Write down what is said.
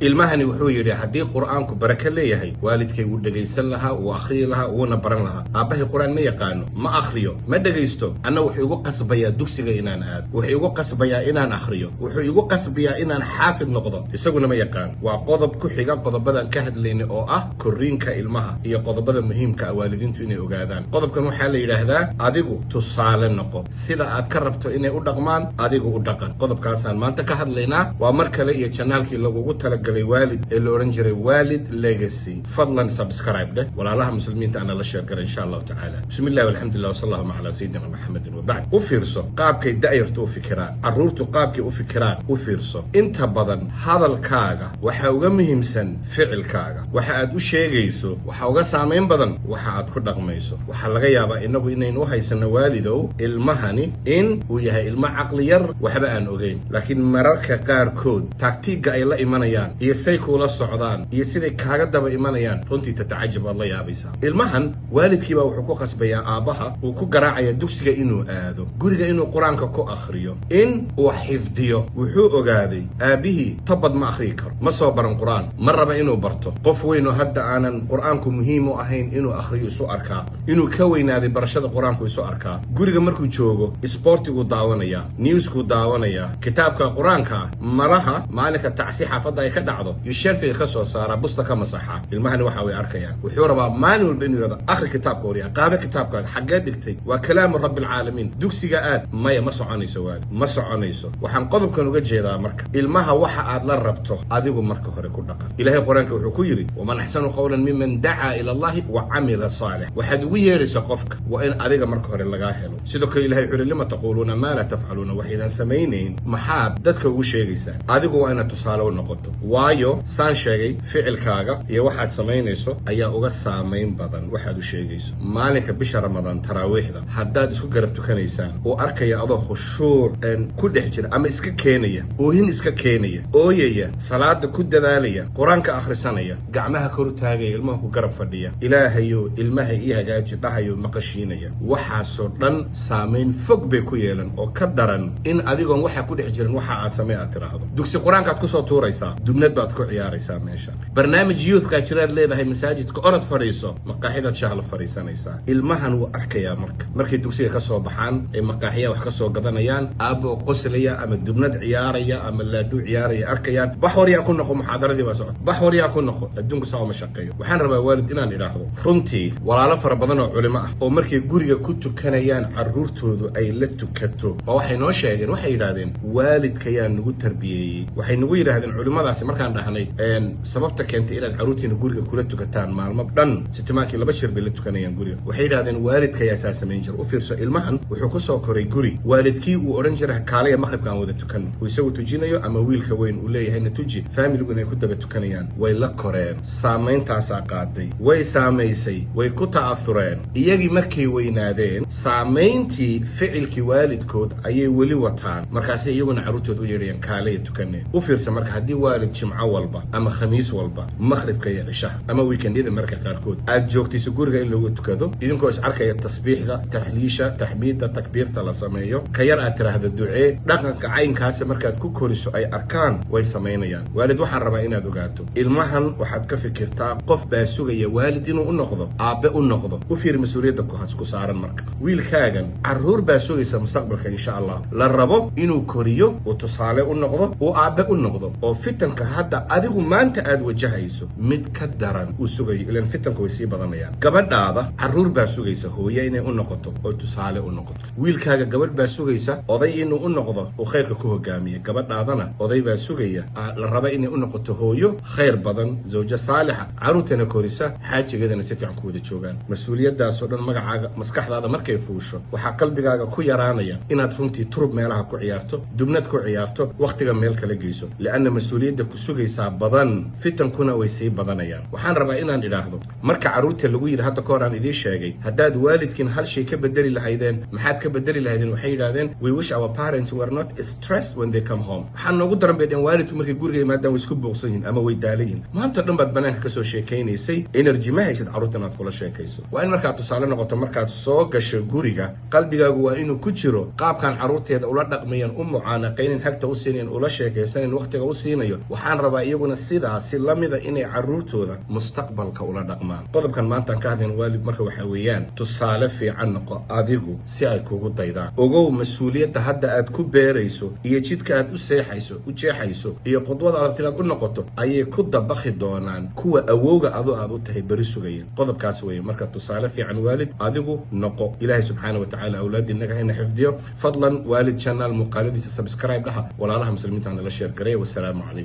Ilmahani wuxuu yidhi, haddii Qur'aanku barako leeyahay, waalidkay wuu dhegaysan lahaa, wuu akhriyi lahaa, wuuna baran lahaa. Aabbahay Qur'aan ma yaqaano, ma akhriyo, ma dhegaysto. Anna wuxuu igu qasbayaa dugsiga inaan aado, wuxuu igu qasbayaa inaan akhriyo, wuxuu igu qasbayaa inaan xaafid noqdo, isaguna ma yaqaan. Waa qodob ku xiga qodobadan ka hadlaynay oo ah korriinka ilmaha iyo qodobada muhiimka ah waalidiintu inay ogaadaan. Qodobkan waxaa la yidhaahdaa adigu tusaale noqo. Sida aad ka rabto inay u dhaqmaan, adigu u dhaqan. Qodobkaasaan maanta ka hadlaynaa. Waa mar kale iyo channelkii lagugu talagalay waalid ee la odhan jiray Waalid Legacy. Fadlan subscribe dheh, walaalaha muslimiinta ana la share gara, insha Allahu tacaala. Bismi illah, alxamdulilah, wasala allahuma calaa sayidina Maxamedin, wabacd. U fiirso qaabkay da'yartu u fikiraan, carruurtu qaabkay u fikiraan u fiirso. Inta badan hadalkaaga waxaa uga muhiimsan ficilkaaga. Waxa aad u sheegayso waxa uga saamayn badan waxa aad ku dhaqmayso. Waxaa laga yaabaa innagu inaynu u haysano, waalidow, ilmahani in uu yahay ilmo caqli yar, waxba aan ogeyn, laakiin mararka qaarkood taagtiigga ay la imanayaan iyo say kuula socdaan iyo siday kaaga daba imanayaan, runtii tatacajab, waad la yaabaysaa. Ilmahan waalidkiibaa wuxuu ku qasbayaa, aabbaha uu ku garaacaya dugsiga inuu aado, guriga inuu Qur-aanka ku akhriyo, in uu xifdiyo. Wuxuu ogaaday aabbihii tabad ma akhriyi karo, ma soo baran Qur-aan, ma raba inuu barto. Qof weyn oo hadda aanan Qur-aanku muhiim u ahayn inuu akhriyo isu arkaa, inuu ka weynaaday barashada Qur-aanku isu arkaa. Guriga markuu joogo isboortiguu daawanayaa, newskuu daawanayaa, kitaabka Qur-aanka ah malaha maalinka tacsi xaafadda ay ka dhacdo iyo shelfiga ka soo saaraa, busta ka masaxaa. Ilmahani waxa way arkayaan. Wuxuu rabaa maalin walba inuu yidhahdo, akhri kitaabka, waryaa, qaado kitaabkaaga, xaggee dhigtay? Waa kalaamu rabbilcaalamiin. Dugsiga aad. Maya, ma soconayso, waalid, ma soconayso. Waxaan qodobkan uga jeedaa marka, ilmaha waxa aad la rabto adigu marka hore ku dhaqan. Ilaahay Qur-aanka wuxuu ku yidhi, waman axsanu qawlan miman dacaa ila Allahi wa camila saalix. Waxaad ugu yeedhaysa qofka waa in adiga marka hore lagaa helo. Sidoo kale Ilahay wuxuu yidhi, lima taquuluuna maa laa tafcaluuna? Waxaydan samaynayn maxaad dadka ugu sheegaysaa? Adigu waa inaad tusaale u noqoto, waayo saan sheegay, ficilkaaga iyo waxaad samaynayso ayaa uga saamayn badan waxaad u sheegayso. Maalinka bisha Ramadaan taraawiixda haddaad isku garab tukanaysaan, uu arkaya adoo khushuuc ku dhex jira ama iska keenaya, oohin iska keenaya, ooyaya, salaada ku dadaalaya, Qur-aanka akhrisanaya, gacmaha kor u taagaya, ilmaha ku garab fadhiya, Ilaahayo ilmaha ii hagaaji dhahayo, maqashiinaya, waxaasoo dhan saamayn fog bay ku yeelan oo ka daran in adigoon waxa ku dhex jiran waxa aad samey aad tidhaahdo. Dugsi Qur-aankaad kusoo tuuraysaa, dubnad baad ku ciyaaraysaa meesha, barnaamij youthkaa jiraad leedahay masaajidka, orod fadhiiso, maqaaxidaad shaah la fadhiisanaysaa. Ilmahan wuu arkayaa marka markay dugsiga ka soo baxaan ay maqaaxiya wax ka soo gadanayaan, aaboo qoslaya ama dubnad ciyaaraya ama laadhuu ciyaaraya arkayaan. Bax waryaa, ku noqo, muxaadaradii baa socota, bax waryaa, ku noqo. Adduunku saa uma shaqeeyo. Waxaan rabaa, waalid, inaan idhaahdo runtii walaalo fara badan oo culimo ah oo markay guriga ku tukanayaan carruurtoodu ay la tukato ba waxay noo sheegeen, waxay yidhaahdeen, waalidkayaa nagu tarbiyeeyey. Waxay nagu yidhaahdeen culimmadaasi, markaan dhahnay sababta keentay inaad carruurtiina guriga kula tukataan maalmo dhan, sitimaankii laba jir bay la tukanayaan guriga, waxay yidhahdeen, waalidkayaa saa samayn jira. U fiirso, ilmahan wuxuu ku soo koray guri waalidkii uu odhan jiray, kaalaya, maqribka aan wada tukanno, uu isagu tujinayo ama wiilka weyn uu leeyahay na tuji, faamiliguna ay ku daba tukanayaan. Way la koreen, saameyntaasaa qaaday, way saamaysay, way ku ta'athureen. Iyagii markay weynaadeen, saamayntii ficilkii waalidkood ayay weli wataan. Markaasay iyaguna carruurtooda u yeedhayaan, kaalaya, tukaneen. U fiirsa marka, haddii waalid jimco walba ama khamiis walba maqribka iyo cishaha ama weekendyada marka qaarkood aad joogtayso guriga in lagu tukado, idinkoo is arkaya, tasbiixda, taxliisha, taxmiidda, takbiirta la sameeyo, ka yar aad tiraahdo ducee, dhaqanka caynkaasi markaad ku koriso ay arkaan, way samaynayaan. Waalid, waxaan rabaa inaad ogaato, ilmahan waxaad ka fikirtaa qof baa sugaya waalid inuu u noqdo, aabbe u noqdo. U fiir mas-uuliyadda kuhas ku saaran. Marka wiilkaagan carruur baa sugaysa mustaqbalka, insha Allah, la rabo inuu koriyo, uu tusaale u noqdo, uu aabbe u noqdo, oo fitanka hadda adigu maanta aad wajahayso mid ka daran uu sugayo, ilan fitanka way sii badanayaan. Gabadhaada carruur baa sugaysa hooye inay u noqoto oo tusaale u noqoto. Wiilkaaga gabadh baa sugaysa oday inuu u noqdo, uu khayrka ku hogaamiya. Gabadhaadana oday baa sugaya la raba inay u noqoto hooyo khayr badan, zawjo saalixa, carruurtana korisa, xaajigeedana si fiican ku wada joogaan. Mas-uuliyaddaasoo dhan magacaaga maskaxdaada markay fuusho, waxaa qalbigaaga ku yaraanaya inaad runtii turub meelaha ku ciyaarto, dubnad ku ciyaarto, wakhtiga meel kala geyso, lianna mas-uuliyadda ku sugaysaa badan, fitankuna way sii badanayaan. Waxaan rabaa inaan idhaahdo, marka carruurta lagu yidhi, hadda ka hor aan idiin sheegay, haddaad waalidkiin hal shay ka bedeli lahaydeen, maxaad ka bedeli lahaydeen? Waxay yidhahdeen, we wish our parents were not stressed when they come home. Waxaa noogu daran, bay dheen, waalidku markay guriga yimaadaan way isku buuqsan yihin ama way daalan yihin. Maanta dhan baad banaanka kasoo sheekaynaysay, energy ma haysid carruurta inaad kula sheekayso. Waa in markaad tusaale noqoto. Markaad soo gasho guriga, qalbigaagu waa inuu ku jiro qaabkaan carruurteeda ula dhaqmayan, u mucaanaqaynin, hagta u siinayan, ula sheekaysanayn, waqtiga u siinayo. Waxaan Waxaan rabaa iyaguna sidaasi lamida inay carruurtooda mustaqbalka ula dhaqmaan. Qodobkan maantaan ka hadlayn, waalid, marka waxaa weeyaan tusaale fiican noqo adigu si ay kugu daydaan. Ogow, mas-uuliyadda hadda aad ku beerayso iyo jidka aad u seexayso, u jeexayso iyo qudwada aad rabtid aad u noqoto ayay ku dabakhi doonaan kuwa awowga adu aad u tahay beri sugaya. Qodobkaas weeye. Marka tusaale fiican, waalid, adigu noqo. Ilaahay subxaana wa tacaala awlaadii naga hayna xifdiyo. Fadlan, Waalid Channel muuqaaladiisa subscribe dhaha, walaalaha muslimiinta nala share gareeya. Wasalaamu calaykum.